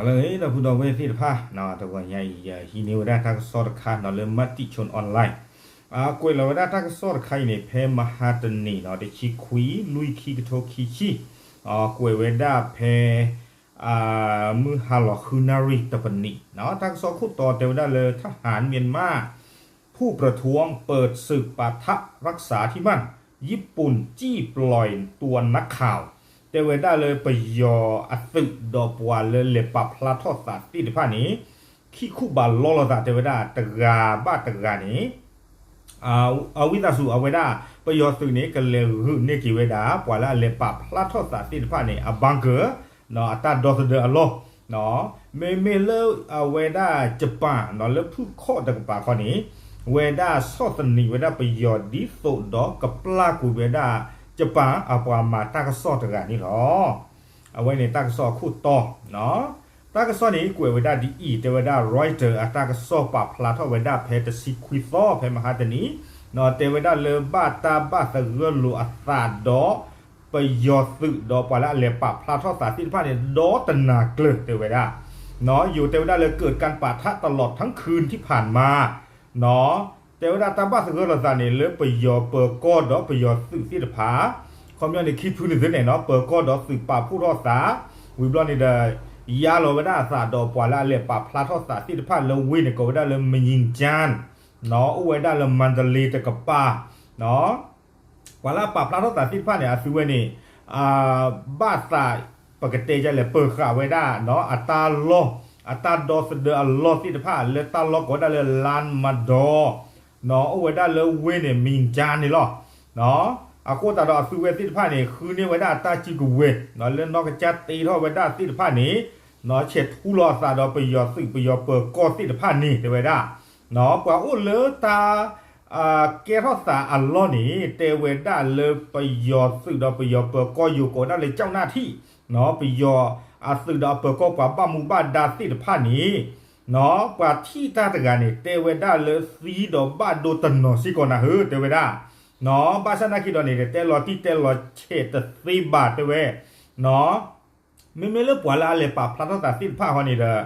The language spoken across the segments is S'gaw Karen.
လၢဒီပုၢ်ဒီဝဲၢ်သ့ၣ်တဖၣ် တဂီၤညါအံၤ ယဟံးန့ၢ်ဝဲဒၣ်တၢ်ကစီၣ်တခါနီၤ လၢ Matichon Online ကွဲးလီၤဝဲဒၣ်တၢ်ကစီၣ်တခါအံၤန့ၣ် ဖဲမဟါတနံၤနီၤ တဆံခွံ လွံၢ် ခံကထိခံဆံ ကွဲးဝဲဒၣ်ဖဲ မုၢ်ဟါလီၤဃုနၣ်ရံၣ်တပနံး တၢ်ကစီၣ်ခိၣ်တီတဲဝဲဒၣ်လၢ ทหารเมียนมาผู้ประท้วงเปิดศึกปะทะรักษาที่มั่น ญี่ปุ่นจี้ปล่อยตัวนักข่าว တဲဝဲဒၣ်လၢပယီၤအသုးဒီးပှၤလၢလဲၤပာ်ဖျါထီၣ်သးသ့ၣ်တဖၣ်န့ၣ် ခံခူၣ်ဘၣ်လီလိာ်သးတဲဝဲဒၣ်တဂၤဘၣ်တဂၤန့ၣ် အဝံသးစူၤအဝဲဒၣ် ပယီၤသုးန့ၣ် ကလဲၤဂုာ်န့ၢ်က့ၤဝဲဒၣ် ပှၤလၢအလဲၤပာ်ဖျါထီၣ်သးသ့ၣ်တဖၣ်န့ၣ် အ bunker အတၢ်ဒီသဒၢအလီၢ် မ့မ့ၢ်လၢအဝဲဒၣ် Japan လၢဖုၣ်ခီၣ်တကပၤခီန့ၣ် ဝဲဒၣ်ဆီၣ်သနံးဝဲဒၣ်ပယီၤဒ်သိးဒီးကပျၢ်ကွံာ်ဝဲဒၣ် Japan အပှၤမၤတၢ်ကစီၣ်တဂၤန့ၣ်လီၤ. အဝဲန့ၣ်တၢ်ကစီၣ်အခိၣ်တီ တၢ်ကစီၣ်န့ၣ်ကွဲးဝဲဒၣ်ဒ်အံၤ တဲဝဲဒၣ် Reuters အတၢ်ကစီၣ်ပာ်ဖျါထီၣ်ဝဲဒၣ်ဖဲတဆံခွံသီ ဖဲမဟါတနံၤ တဲဝဲဒၣ်လၢဘၣ်တၢ်ဘၣ်သဂၢၢ်လိာ်အသးဒီး ပယီၤသုးဒီးပှၤလၢအလဲၤပာ်ဖျါထီၣ်သးသ့ၣ်တဖၣ်န့ၣ် ဒီတနၤကျၢၤတဲဝဲဒၣ် ယိၤတဲဝဲဒၣ်လၢ เกิดการปะทะตลอดทั้งคืนที่ผ่านมา တဲဝဲဒၣ်တၢ်ဘၣ်သဂၢၢ်လိာ်သးန့ၣ် လၢပယီၤပၢၤကီၢ်ဒီးပယီၤသုးသ့ၣ်တဖၣ် ခီပညီန့ၣ် ခံဖုန့ၣ်သ့န့ၣ်နီၤ ပၢၤကီၢ်ဒီးသုးပာ်ဖှိၣ်ထီၣ်သး ဝံၤဘျီန့ၣ်ဒီး ယါလီၤဝဲဒၣ်အသးဒီးပှၤလၢအလဲၤပာ်ဖျါထီၣ်သးသ့ၣ်တဖၣ်လၢဝ့ၢ်န့ၣ် ကိးဝဲဒၣ်လၢ မယံကၠၢၣ် အိၣ်ဝဲဒၣ်လၢ မါတလ့တကပၤ ပှၤလၢအပာ်ဖျါထီၣ်သးသ့ၣ်တဖၣ်န့ၣ် အသုဝဲန့ၣ် ဘၣ်သး ပကတဲဒ်လဲၣ် ပၢၤဃာ်ဝဲဒၣ် အတၢ်လီၢ် အတၢ်ဒီသဒၢအလီၢ်သ့ၣ်တဖၣ် လၢတၢ်လီၢ်ကိးဝဲဒၣ်လၢ လါမဒီ အိၣ်ဝဲဒၣ်လၢဝ့ၢ်န့ၣ် မံကၠါန့ၣ်လီၤ. အဃိသတးဒီးအသုဝဲသ့ၣ်တဖၣ်န့ၣ် ဃုန့ၢ်ဝဲဒၣ်အတၢ်စုကဝဲၤ လၢနီၢ်ကစၢ်တ့ထီၣ်ဝဲဒၣ်သ့ၣ်တဖၣ်န့ၣ် ဆဲးထူလီၤအသးဒီးပယီၤသုးပယီၤပၢၤကီၢ်သ့ၣ်တဖၣ်န့ၣ် တဲဝဲဒၣ် ပှၤအိၣ်လၢတၢ် ကဲထီၣ်သးအလီၢ်န့ၣ် တဲဝဲဒၣ်လၢပယီၤသုးဒီးပယီၤပၢၤကီၢ်ယိၤကိးဒၣ်လၢ เจ้าหน้าที่ ပယီၤအသုးဒီးအပၢၤကီၢ်ပှၤဘၣ်မူဘၣ်ဒါသ့ၣ်တဖၣ်န့ၣ် ပှၤထံၣ်တၢ်တဂၤန့ၣ် တဲဝဲဒၣ်လၢသံဒီးဘၣ်ဒိတနီၤစ့ၢ်ကီးနၤဧၢ တဲဝဲဒၣ် ဘၣ်ဆၣ်နာ်က့ဒီးန့ၣ် တဲလီၤတံၢ်တဲလီၤဆဲးတသ့ဘၣ်တဲဝဲ မ့မ့ၢ်လၢပှၤလၢအလဲၤပာ်ဖျါထီၣ်သးသ့ၣ်တဖၣ်ဃီန့ၣ်ဒီး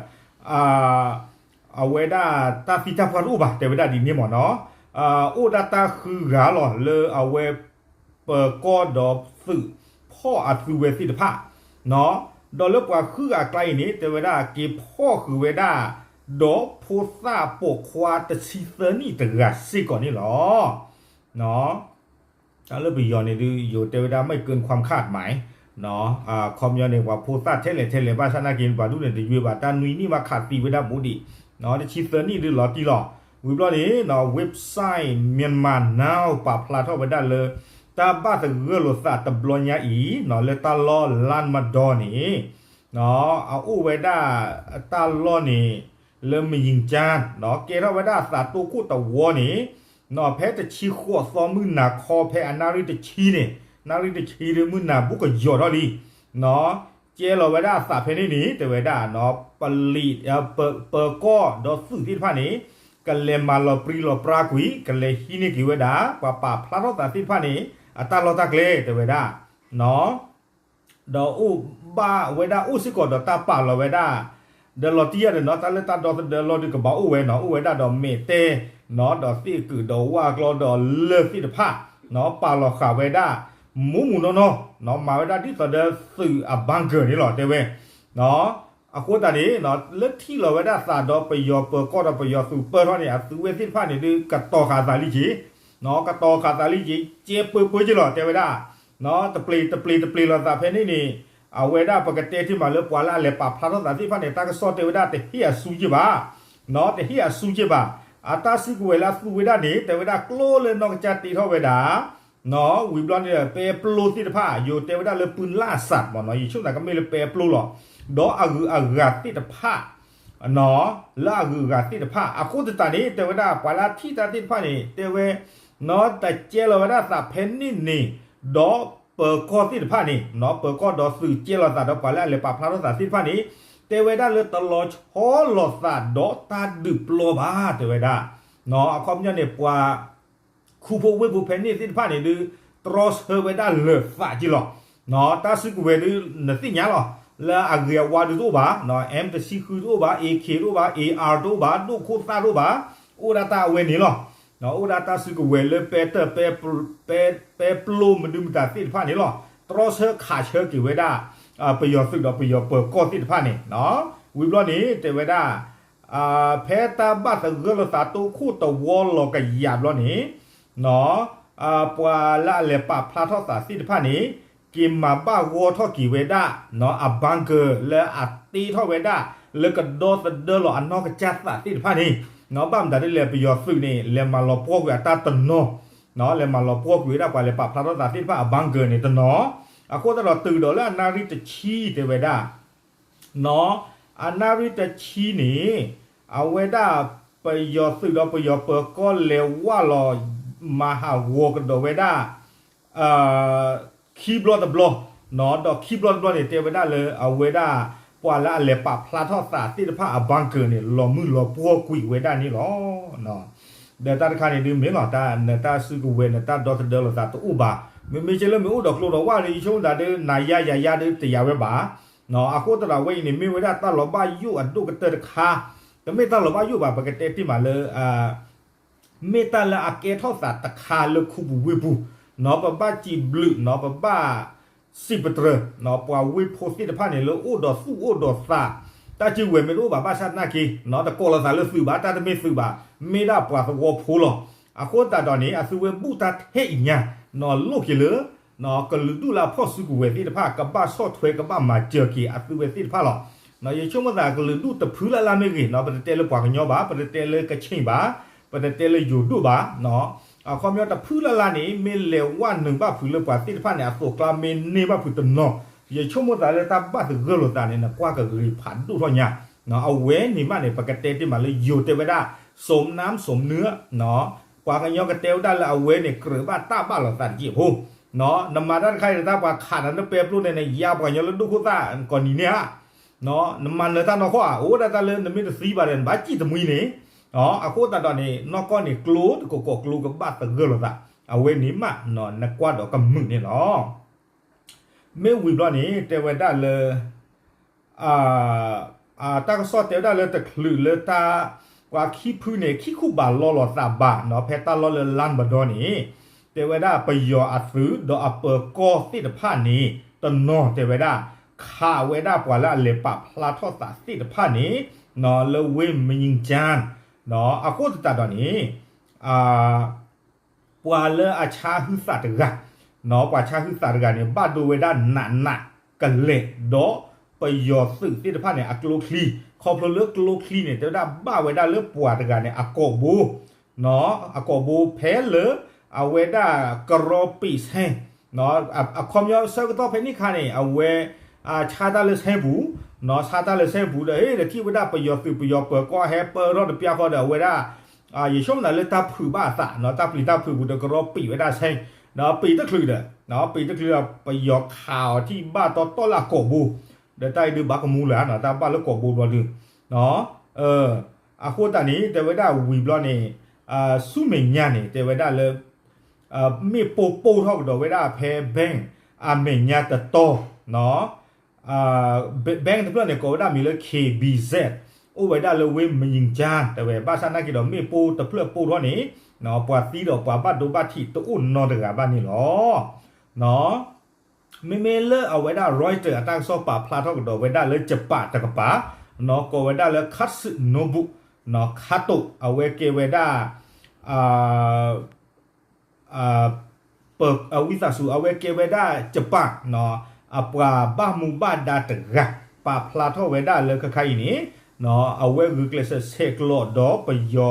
အဝဲဒၣ်တၢ်သံတၢ်ပှၢ်တအိၣ်ဘၣ် တဲဝဲဒၣ်ဒ်န့ၣ်မ့ၢ်နီၤ အိၣ်ဒၣ်တၢ်ဃုဂၤလီၤ လၢအဝဲပၢၤကီၢ်ဒီးသုးဖီၣ်အသုဝဲသ့ၣ်တဖၣ် ဒီးလၢပှၤဃုဂၤအကျါအံၤန့ၣ် တဲဝဲဒၣ်က့ၤဖီၣ်ဃုာ်ဝဲဒၣ် ဒီးဖိသၣ်ပိာ်ခွါတဆံသၢနံၣ်တဂၤစ့ၢ်ကီးန့ၣ်လီၤ. တၢ်လၢပယီၤန့ၣ်ဒုး ယိၤတဲဝဲဒၣ် ไม่เกินความคาดหมาย ခီပညီန့ၣ် ပှၤဖိသၣ်ထဲလဲၣ်ထဲလဲၣ် ဘၣ်ဆၣ်နာ်က့ ပှၤဒူၣ်န့ၣ်တယွ့ဘၣ် တၢ်နွံနံၣ်ဘၣ်ခးသံဝဲဒၣ်ဘူးဒံး တဆံသၢနံၣ်ဒုးလီၤတံၢ်လီၤ. ဝံၤဘျီန့ၣ် website Myanmar Now ပာ်ဖျါထီၣ်ဝဲဒၣ်လၢ တၢ်ဘၣ်သဂၢၢ်လိာ်သးတဘျီညါအံၤ လၢတၢ်လီၢ် လါမဒီန့ၣ် အအိၣ်ဝဲဒၣ်တၢ်လီၢ်န့ၣ် လၢမယံၤကၠါ ကဲထီၣ်ဝဲဒၣ်အသးတိခိၣ်တဝီန့ၣ် ဖဲတဆံဃိးသီမုၢ်နၤခီ ဖဲအနၣ်ရံၣ်တဆံန့ၣ် နၣ်ရံၣ်တဆံဒုးမုၢ်နၤဘူးကယီၤထီၣ်လံ ကဲလီၤဝဲဒၣ်အသးဖဲန့ၣ်န့ၣ် တဲဝဲဒၣ် ပလံး ပၢၤကီၢ်ဒီးသုးသ့ၣ်တဖၣ်န့ၣ် ကလဲၤမၤလီၤပြံလီၤပြါကွံာ် ကလဲၤဟံးန့ၢ်က့ၤဝဲဒၣ် ပှၤပာ်ဖျါထီၣ်သးသ့ၣ်တဖၣ်န့ၣ် အတၢ်လီၢ်တၢ်ကျဲ တဲဝဲဒၣ် ဒီးအိၣ်ဘၣ်ဝဲဒၣ်အိၣ်စ့ၢ်ကီးဒီးတၢ်ပာ်လီၤဝဲဒၣ် ဒီးလီၤတံၢ်ယါဒီးနီၤ တၢ်လၢတၢ်ဒီသဒၢအလီၢ်ဒုးကဘၣ်အိၣ်ဝဲနီၤ အိၣ်ဝဲဒၣ်ဒီးမဲာ်တဲ ဒီးသ့ၣ်ကုာ်ဒီးဝၣ်ကျီဒီးလၢၢ်သ့ၣ်တဖၣ် ပာ်လီၤဃာ်ဝဲဒၣ် မူးမူးနီၢ်နီၢ် မၤဝဲဒၣ်ဒ်သိးဒီးသုးအ bunker န့ၣ်လီၤ တဲဝဲ အဃိသတးန့ၣ် လၢထံၣ်လီၤဝဲဒၣ်သးဒီးပယီၤပၢၤကီၢ်ဒီးပယီၤသုးပၢၢ်ထီၣ်န့ၣ် အသုဝဲသ့ၣ်တဖၣ်န့ၣ်ဒုး ကတီၤဃာ်သးလံက့ၤ ကတီၤဃာ်သးလံက့ၤ ကဲပၢပၢက့ၤလီၤ တဲဝဲဒၣ် တပျ့ၤတပျ့ၤတပျ့ၤလိာ်သးဖဲန့ၣ်န့ၣ် အဝဲဒၣ်ပကတဲတ့ၢ်မးလၢပှၤလၢအလဲၤပာ်ဖျါထီၣ်သးသ့ၣ်တဖၣ်န့ၣ် တၢ်ကစီၣ်တဲဝဲဒၣ်တဟ့ၣ်အစုက့ၤဘၣ် တဟ့ၣ်အစုက့ၤဘၣ် အတၢ်စုကဝဲၤလၢအသူဝဲဒၣ်န့ၣ် တဲဝဲဒၣ်ကျိလၢနီၢ်ကစၢ်တ့ထီၣ်ဝဲဒၣ် ဝံၤဘျီန့ၣ်ဒီး ပဲပျိသ့ၣ်တဖၣ် ယိၤတဲဝဲဒၣ်လၢပုၢ်လၢ်စးမ့ၢ်နီၤ ယဆိကမိၣ်သးကမ့ၢ်လၢပဲပျိလီၤ ဒီးအဂုၤအဂၤသ့ၣ်တဖၣ် လၢအဂုၤအဂၤသ့ၣ်တဖၣ် အဃိသတးန့ၣ် တဲဝဲဒၣ်ပှၤလၢအထံၣ်တၢ်သ့ၣ်တဖၣ်န့ၣ် တဲဝဲ တကဲလီၤဝဲဒၣ်သးဖဲန့ၣ်န့ၣ် ဒီးပၢၤကီၢ်သ့ၣ်တဖၣ်န့ၣ် ပၢၤကီၢ်ဒီးသုးကဲလီၤသးဒီးပှၤလၢအလဲၤပာ်ဖျါထီၣ်သးသ့ၣ်တဖၣ်န့ၣ် တဲဝဲဒၣ်လၢတလီၤဆီလိာ်သးဒီးတၢ်ဒုးပျီဘၣ် တဲဝဲဒၣ် အခီပညီန့ၣ် ပှၤ ခူဖိဝ့ၢ်ဖိဖဲန့ၣ်သ့ၣ်တဖၣ်န့ၣ်ဒုး တြီဆၢဝဲဒၣ်လၢာ်သးက့ၤလီၤ. တၢ်စုကဝဲၤဒုး နသ့ၣ်ညါလီၤ. လၢအဂ့ၤအဝါဒုးတအိၣ်ဘၣ်, M တဆံဃုတအိၣ်ဘၣ်, AK တအိၣ်ဘၣ်, AR တအိၣ်ဘၣ်, ဒိၣ်ခိၣ်သၣ်တအိၣ်ဘၣ်, အိၣ်ဒၣ်တၢ်အဝဲန့ၣ်လီၤ. အိၣ်ဒၣ်တၢ်စုကဝဲၤလၢပဲတၢၢ် ပဲပျိမဒုမတၤသ့ၣ်တဖၣ်န့ၣ်လီၤ. တြီဆၢခးဆၢက့ၤဝဲဒၣ် ပယီၤသုးဒီးပယီၤပၢၤကီၢ်သ့ၣ်တဖၣ်န့ၣ်, ဝံၤဘျီန့ၣ် တဲဝဲဒၣ် ဖဲတၢ်ဘၣ်သဂၢၢ်လိာ်သးတိခိၣ်တဝီလီၤကယၤဘျီန့ၣ် ပှၤလၢအလဲၤပာ်ဖျါထီၣ်သးသ့ၣ်တဖၣ်န့ၣ် က့ၤမၤဘၣ်ဂီၢ်ထီၣ်က့ၤဝဲဒၣ် အ bunker လၢအတ့ထီၣ်ဝဲဒၣ် လၢကဒီသဒၢလီၤအနီၢ်ကစၢ်သးသ့ၣ်တဖၣ်န့ၣ်, ဘၣ်မတၤဒ်လဲၣ် ပယီၤသုးန့ၣ် လဲၤမၤလီၤပှီၢ်ကွံာ်အတၢ်တနီၤ, လဲၤမၤလီၤပှီၢ်ကွံာ်ဝဲဒၣ်ပှၤလဲၤပာ်ဖျါထီၣ်သးသ့ၣ်တဖၣ်အ bunker န့ၣ်တနီၤ, အဃိသတးဒီးတုၤဒီးလၢအနၣ်ရံၣ်တဆံတဲဝဲဒၣ် အနၣ်ရံၣ်တဆံန့ၣ် အဝဲဒၣ် ပယီၤသုးဒီးပယီၤပၢၤကီၢ်လဲၤဝၢ်လီၤ မၤဟးဂီၤကဒီးဝဲဒၣ် ခံဘျီတဘျီ, ဒီးခံဘျီတဘျီန့ၣ် တဲဝဲဒၣ်လၢအဝဲဒၣ် ပှၤလၢအလဲၤပာ်ဖျါထီၣ်သးသ့ၣ်တဖၣ်အ bunker န့ၣ် လီၤမုၢ်လီၤပှီၢ်ကွံာ်ဝဲဒၣ်န့ၣ်လီၤ. ဒီးတၢ်တခါန့ၣ်ဒုးမ့ၢ်လီၤ တၢ်နတၢ်စုကဝဲၤ နတၢ်ဒီသဒၢလိာ်သးတအိၣ်ဘၣ်. မ့မ့ၢ်ကဲလၢမ့ၢ်အိၣ်ဒီးကျိဒီးဝၣ်ဒီး ယဆိကမိၣ်တၢ်ဒီး နၤယါယၤယါဒီးတယၤဝဲဘၣ်. အဃိသတးဒီးအဝဲအံၤန့ၣ် မ့ၢ်ဝဲဒၣ်တၢ်လီၤဘၣ်ယိၣ်အဒိၣ်ကတၢၢ်တခါ, တမ့ၢ်တၢ်လီၤဘၣ်ယိၣ်ဘၣ် ပကတဲတ့ၢ်မးလၢ မ့ၢ်တၢ်လၢအကဲထီၣ်သးတခါလၢခူပူၤဝ့ၢ်ပူၤ, ပဘၣ်စံးဘျုးနီၤ ပဘၣ်စံးပတြၢၤ ပှၤဝ့ၢ်ဖိသ့ၣ်တဖၣ်န့ၣ် လၢအိၣ်ဒီးသူၣ်အိၣ်ဒီးသး, တၢ်စုကဝဲၤမ့ၢ်တအိၣ်ဘၣ် ဘၣ်ဆၣ်သနာ်က့ တကိးလိာ်သးလၢသုးဘၣ် တၢ်တမ့ၢ်သုးဘၣ် မ့ၢ်ဒၣ်ပှၤသဝီဖိလီၤ. အဃိသတးဒီးန့ၣ် အသုဝဲဘူၣ်တၢ်ထဲအံၤညါ လိၣ်က့ၤလၢ ကလုာ်ဒူၣ်လၢအဖီၣ်စုကဝဲၤသ့ၣ်တဖၣ် ကဘၣ်ဆီၣ်ထွဲကဘၣ်မၤစၢၤက့ၤအသုဝဲသ့ၣ်တဖၣ်လီၤ. ယဆိကမိၣ်သးကလုာ်ဒူၣ်တဖုလၢ်လၢ်မ့ၢ်ဂ့ၤ ပတတဲလၢပှၤကညီဘၣ် ပတတဲလၢကဆ့ၣ်ဘၣ် ပတတဲလၢယိၤဒိၣ်ဘၣ် အခီပညီတဖုလၢ်လၢ်န့ၣ် မ့ၢ်လဲၤဝဲနုာ်ဘၣ်ဖုးလၢပှၤသ့ၣ်တဖၣ်န့ၣ် အသိးကျါမ့ၢ်န့ၢ်ဘၣ်ဖုးတနီၤ ယဆိကမိၣ်သးလၢတၢ်ဘၣ်သဂၢၢ်လိာ်သးန့ၣ် နကွၢ်ကဂ့ၤဖးဒိၣ်ထီၣ်ညါ. အဝဲန့ၣ်မးန့ၣ် ပကတဲတ့ၢ်မးလၢယိၤတဲဝဲဒၣ် สมน้ำสมเนื้อ ပှၤကညီကတဲဝဲဒၣ်လၢအဝဲန့ၣ် ကြၢးဘၣ်တၢ်ဘၣ်လိာ်သးတက့ၢ်ဖိ နမၤတၢ်တခါအံၤ တၢ်ပှၤခးနၤလၢပဲပျိန့ၣ် နယါပှၤကညီလၢဒိၣ်ခိၣ်သၣ်ကီးနံၤန့ၣ်ဧါ. နမၤနၢၤတၢ်နီၢ်ကီၢ်ဧါ အိၣ်ဒၣ်တၢ်လၢနမ့ၢ်တသံဘၣ်ဒီး နဘၣ်စံၣ်တမှံၤန့ၣ်. အဃိသတးဒီးန့ၣ် နီၢ်ကီၢ်န့ၣ် ကျိတကိးကိးကျိကဘၣ်သဂၢၢ်လိာ်သး အဝဲန့ၣ်မး နကွၢ်ဒီးကမုာ်န့ၣ်လီၤ. မ့ၢ်ဝံၤဘျီန့ၣ် တဲဝဲဒၣ်လၢ တၢ်ကစီၣ်တဲဝဲဒၣ်လၢတချုးလၢတၢ် ပှၤခံဖုန့ၣ် ခံခူၣ်ဘၣ်လီလိာ်သးဘၣ်နီၤ ဖဲတၢ်လီၢ်လၢလါမဒီန့ၣ် တဲဝဲဒၣ်ပယီၤအသုးဒီးအပၢၤကီၢ်သ့ၣ်တဖၣ်န့ၣ် တနီၤတဲဝဲဒၣ် ခးဝဲဒၣ်ပှၤလၢအလဲၤပာ်ဖျါထီၣ်သးသ့ၣ်တဖၣ်န့ၣ် လၢဝ့ၢ်မယုၢ်ကၠၢၣ် အဃိသတးဒီးန့ၣ် ပှၤလၢအဆါဟုသးတဂၤ ပှၤဆါဟုသးတဂၤန့ၣ် ဘၣ်ဒိဝဲဒၣ်နးနးကလဲာ် ဒီးပယီၤသုးသ့ၣ်တဖၣ်န့ၣ် အကျိချံ, ခီဖျိလၢကျိချံန့ၣ် တဲဝဲဒၣ်ဘၣ်ဝဲဒၣ်လၢပှၤတဂၤန့ၣ် အကိာ်ဘိ, အကိာ်ဘိဖဲလၢ အဝဲဒၣ်ကရီပံာ်ဆဲ အခီပညီဆၢကတီၢ်ဖဲန့ၣ်ခါန့ၣ် အဝဲ ဆါတၢ်လၢဆဲပူၤ, ဆါတၢ်လၢဆဲပူၤဒီး ဟ့ၣ်ဒီးထံၣ်ဝဲဒၣ်ပယီၤသုးပယီၤပၢၤကီၢ်ဟဲပၢထီၣ်တပျၢ်ဃီဒီး အဝဲဒၣ် ယဆိကမိၣ်သးလၢတၢ်ဖုးဘၣ်အသး တၢ်ပျံၤတၢ်ဖုးပူၤဒီးကရီပံာ်ဝဲဒၣ်ဆဲ, ဒီးပံာ်တချုးဒီး ပံာ်တချုးဒီး ပယီၤခးအီၤထံၣ်ဘၣ်တီတီလၢအကိာ်ဘိ, ဒီးတၢ်အံၤဒုးဘၣ်ကမူလၢာ် တၢ်ဘၣ်လၢကိာ်ဘိဘျီဒုး အဃိသတးန့ၣ် တဲဝဲဒၣ်ဝံၤဘျီန့ၣ် ဆူမဲာ်ညါန့ၣ် တဲဝဲဒၣ်လၢ မ့ၣ်ပိၢ်ပိၢ်ထီၣ်ကဒီးဝဲဒၣ်ဖဲ bank အမဲာ်ညါတတီၤ bank တဖျၢၣ်န့ၣ် ကိးဝဲဒၣ်မံၤလၢ KBZ အိၣ်ဝဲဒၣ်လၢဝ့ၢ်မယုၢ်ကၠၢၣ် တဲဝဲ ဘၣ်ဆၣ်နာ်က့ဒီး မ့ၣ်ပိၢ်တဖျၢၣ်ပိၢ်ထီၣ်န့ၣ် ပှၤသံဒီးပှၤဘၣ်ဒိဘၣ်ထံးတအိၣ်နီတဂၤဘၣ်န့ၣ်လီၤ. မ့မ့ၢ်လၢအဝဲဒၣ် Reuters အတၢ်ကစီၣ်ပာ်ဖျါထီၣ်ကဒီးဝဲဒၣ်လၢ Japan တကပၤ ကိးဝဲဒၣ်လၢ Katsunobu Kato အဝဲကဲဝဲဒၣ် ပ အဝံသးစူၤ အဝဲကဲဝဲဒၣ် Japan အပှၤဘၣ်မူဘၣ်ဒါတဂၤ ပာ်ဖျါထီၣ်ဝဲဒၣ်လၢခဲခါအံၤန့ၣ် အဝဲဂုာ်ကျဲးစၢးဆဲးကျိးဒီးပယီၤ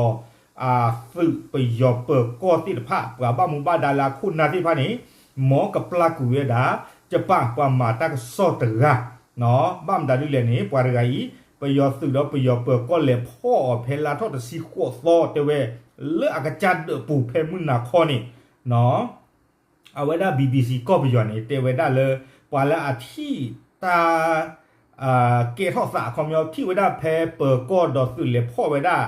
သုးပယီၤပၢၤကီၢ်သ့ၣ်တဖၣ် ပှၤဘၣ်မူဘၣ်ဒါလၢအခိၣ်နၢ်သ့ၣ်တဖၣ်န့ၣ် မ်ကပျၢ်ကွံာ်ဝဲဒၣ် Japan ပှၤမၤတၢ်ကစီၣ်တဂၤ ဘၣ်မတၤဒ်လဲၣ်န့ၣ် ပှၤတဂၤအံၤ ပယီၤသုးဒီးပယီၤပၢၤကီၢ်လဲၤဖီၣ်အီၤဖဲလါထီၣ်တဆံဃိးသီ တဲဝဲ လၢအကစၢ်ဒၢးပူၤဖဲမုၢ်နၤခီန့ၣ် အဝဲဒၣ် BBC ကီၢ်ပယီၤန့ၣ် တဲဝဲဒၣ်လၢ ပှၤလၢအထံၣ်တၢ် ကဲထီၣ်သးအခီပညီ ထံၣ်ဝဲဒၣ်ဖဲပၢၤကီၢ်ဒီးသုးလဲၤဖီၣ်ဝဲဒၣ်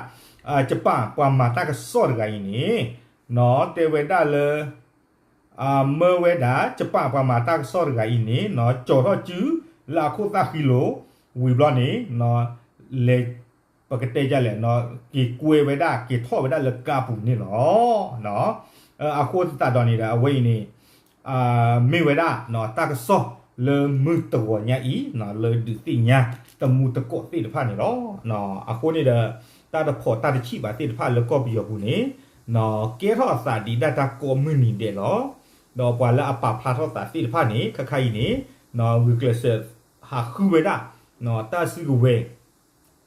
Japan ပှၤမၤတၢ်ကစီၣ်တဂၤအံၤန့ၣ် တဲဝဲဒၣ်လၢ မၢဝဲဒၣ် Japan ပှၤမၤတၢ်ကစီၣ်တဂၤအံၤန့ၣ် ကၠီၤထီၣ်စု လၢအခိၣ်သၣ်ဃံလိာ်ဝံၤဘျီန့ၣ် လဲၤ ပကတဲဒ်လဲၣ် က့ၤကွဲဝဲဒၣ် က့ၤထီၣ်ဝဲဒၣ်လၢကါပူၤန့ၣ်လီၤ. အဃိသတးဒီးန့ၣ်ဒီး အဝဲအံၤန့ၣ် မ့ၢ်ဝဲဒၣ် တၢ်ကစီၣ်လၢမုၢ်တဂီၤညါအံၤ လၢဒုးသ့ၣ်ညါတမူတကိးသ့ၣ်တဖၣ်န့ၣ်လီၤ. အဃိန့ၣ်ဒီး တၢ်တဖိးတၢ်တဆံးဘၣ်သ့ၣ်တဖၣ်လၢကီၢ်ပယီၤပူၤန့ၣ် ကဲထီၣ်အသးဒံးဒၣ်တၢ်ကိးမုၢ်နံၤဒဲးလီၤ. ဒီးပှၤလၢအပာ်ဖျါထီၣ်သးသ့ၣ်တဖၣ်န့ၣ် ခဲခါအံၤန့ၣ် ဂုာ်ကျဲးစၢးဟးဃုဝဲဒၣ် တၢ်စုကဝဲၤ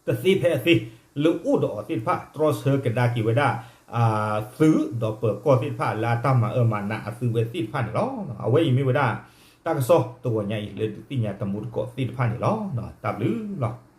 တသ့ဖဲအသ့ လၢအိၣ်ဒီးအီၤသ့ၣ်တဖၣ် တြီဆၢကဒါက့ၤဝဲဒၣ် သုးဒီးပၢၤကီၢ်သ့ၣ်တဖၣ်လၢအတၢ်မၤအၢမၤနးအသုဝဲသ့ၣ်တဖၣ်န့ၣ်လီၤ. အဝဲအံၤမ့ၢ်ဝဲဒၣ် တၢ်ကစီၣ်တဂီၤညါအံၤ လၢဒုးသ့ၣ်ညါတမူတကိးသ့ၣ်တဖၣ်န့ၣ်လီၤ. တၢ်ဘျုးလီၤ.